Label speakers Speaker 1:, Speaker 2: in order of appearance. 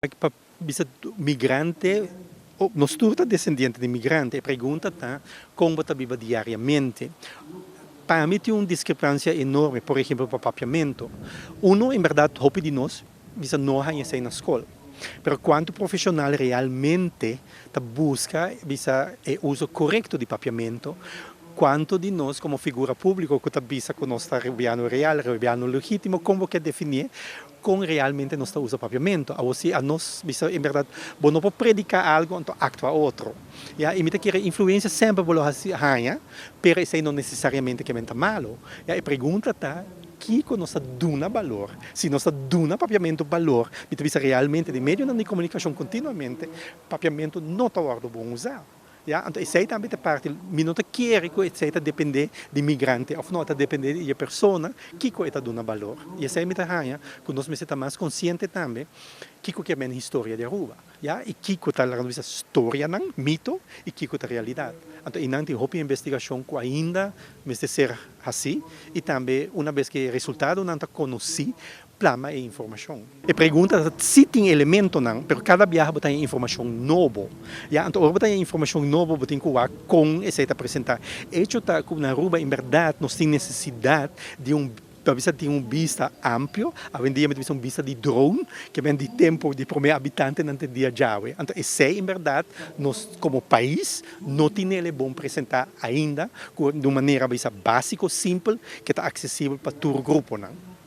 Speaker 1: Pa bisa migrante, nos tur ta desendiente di migrante. E pregunta ta kon bo ta biba diariamente. Pa mi tin un diskrepansia enorme, por ehempel pa papiamentu. Uno, en bèrdat hopi di nos bisa no haña esei na skol. Pero kuantu profeshonal realmente ta buska bisa e uso korekto di papiamentu? Kuantu di nos komo figura públiko ku ta bisa ku nos ta rubiano real, rubiano legítimo, kon bo ke definié kon realmente nos ta usa papiamentu? Awor si anos bisa en bèrdat bo no por prediká algu anto aktua otro. Ya, i mi ta kere influensia semper bo lo hasi haña, pero esei no nesesariamente ke men ta malu. Ya, e pregunta ta kiko nos ta duna balor? Si nos ta duna papiamentu balor, mi ta bisa realmente den medionan di komunikashon kontinuamente papiamentu no ta wòrdu bon usá. Ya, anto esei tambe ta parti, mi no ta kere ku esei ta dependé di migrante òf no, ta dependé di e persona kiko e ta duna balor. I esei mi ta haña ku nos mester ta mas konsiente tambe kiko ke men historia di Aruba, ya, i kiko ta laga nos bisa storianan, mito, i kiko ta realidat. Anto einan tin hopi investigashon ku ainda mester ser hasí i tambe una bes ku e resultadonan ta konosí, plama e informashon. E pregunta ta si tin elementonan, pero kada biaha bo ta haña informashon nobo. Ya, anto ora bo ta haña informashon nobo bo tin ku wak kon esei ta presentá. Echo ta ku na Aruba en bèrdat nos tin nesesidat di un, ta bisa tin un bista amplio, awendia mi ta bisa un bista di drone, ke men di tempu di promé abitantenan te dia djawe. Anto esei en bèrdat nos komo pais no tin el e bon presentá ainda ku di un manera bisa básiko, simpel, ke ta aksesibel pa tur gruponan.